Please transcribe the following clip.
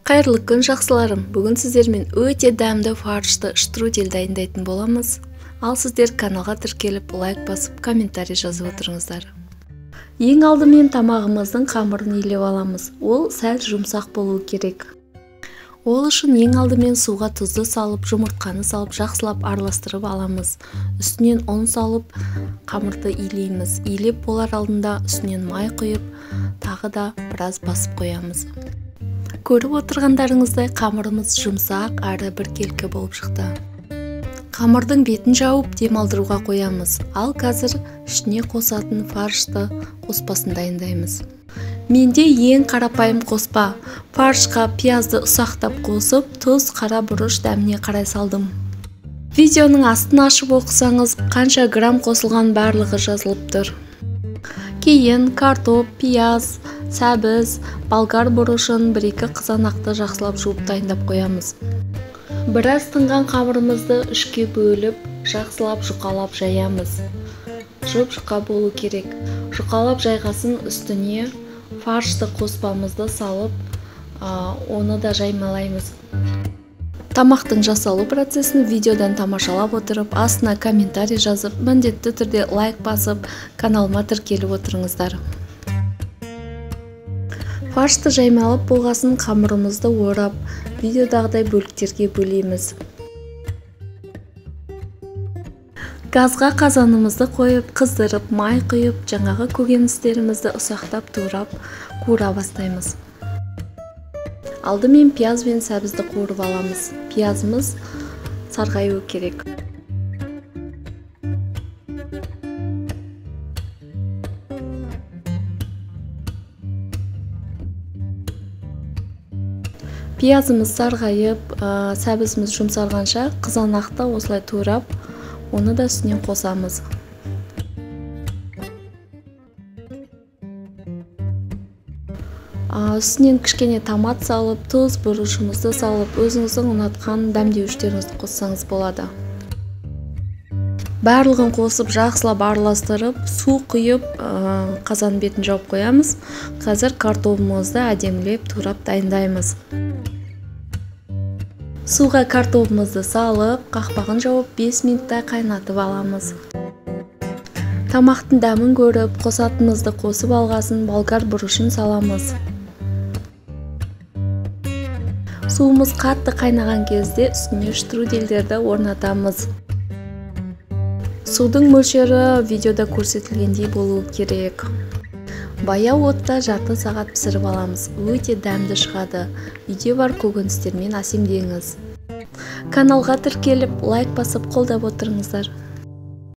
Қайырлы күн, жақсыларым. Бүгін сіздермен өте дәмді фаршты штрудель дайындайтын боламыз. Ал сіздер каналға тіркеліп, лайк басып, комментарий жазып отырыңыздар. Ең алдымен тамағымыздың қамырын илеп аламыз. Ол сәл жұмсақ болуы керек. Ол үшін ең алдымен суға тұзды салып, жұмыртқаны салып, жақсылап араластырып аламыз. Үстінен ұн салып, қамырды илейміз. Илеп болар алдында үстінен май құйып, тағы да біраз басып қоямыз. Көріп отырғандарыңыздай қамырымыз жұмсақ әрі біркелкі болып шықты. Қамырдың бетін жауып демалдыруға қоямыз. Ал қазір ішіне қосатын фаршты қоспасын дайындаймыз. Менде ең қарапайым қоспа. Фаршқа пиязды ұсақтап қосып, тұз, қара бұрыш дәміне қарай салдым. Видеоның астын ашып оқысаңыз, қанша грамм қосылған барлығы жазылып тұр. Кейін картоп, пияз, сәбіз, болгар бұрышын, бір-екі қызанақты жақсылап жуып дайындап қоямыз. Біраз тынған қамырымызды үшке бөліп, жақсылап жұқалап жаямыз. Жұп-жұқа болу керек. Жұқалап жайғасын үстіне фаршты қоспамызды салып, оны да жаймалаймыз. Тамақтың жасалу процесін видеодан тамашалап отырып, астына комментарий жазып, міндетті түрде лайк басып, каналыма тіркеліп отырыңыздар. Фаршты жаймалап болғасын қамырымызды орап, видеодағыдай бөліктерге бөлеміз. Газға қазанымызды қойып, қыздырып, май құйып, жаңағы көкөністерімізді ұсақтап турап, қуыра бастаймыз. Алдымен пияз бен сәбізді қуырып аламыз. Пиязымыз сарғаюы керек. Пиязымыз сарғайып, сәбізіміз жұмсарғанша қызанақты осылай турап, оны да үстінен қосамыз. Үстінен кішкене томат салып, тұз, бұрышымызды салып, өзіңіздің ұнатқан дәмдеуіштеріңізді қоссаңыз болады. Барлығын қосып, жақсылап араластырып, су құйып, қазан бетін жауып қоямыз. Қазір картобымызды әдемілеп турап дайындаймыз. Суға картобымызды салып, қақпағын жауып 5 минуттай қайнатып аламыз. Тамақтың дәмін көріп, қосатынымызды қосып алғасын болгар бұрышын саламыз. Суымыз қатты қайнаған кезде үстіне штрудельдерді орнатамыз. Судың мөлшері видеода көрсетілгендей болуы керек. Баяу отта жарты сағат пісіріп аламыз. Өте дәмді шығады. Үйде бар көкөністермен әсемдеңіз. Каналға тіркеліп, лайк басып қолдап отырыңыздар.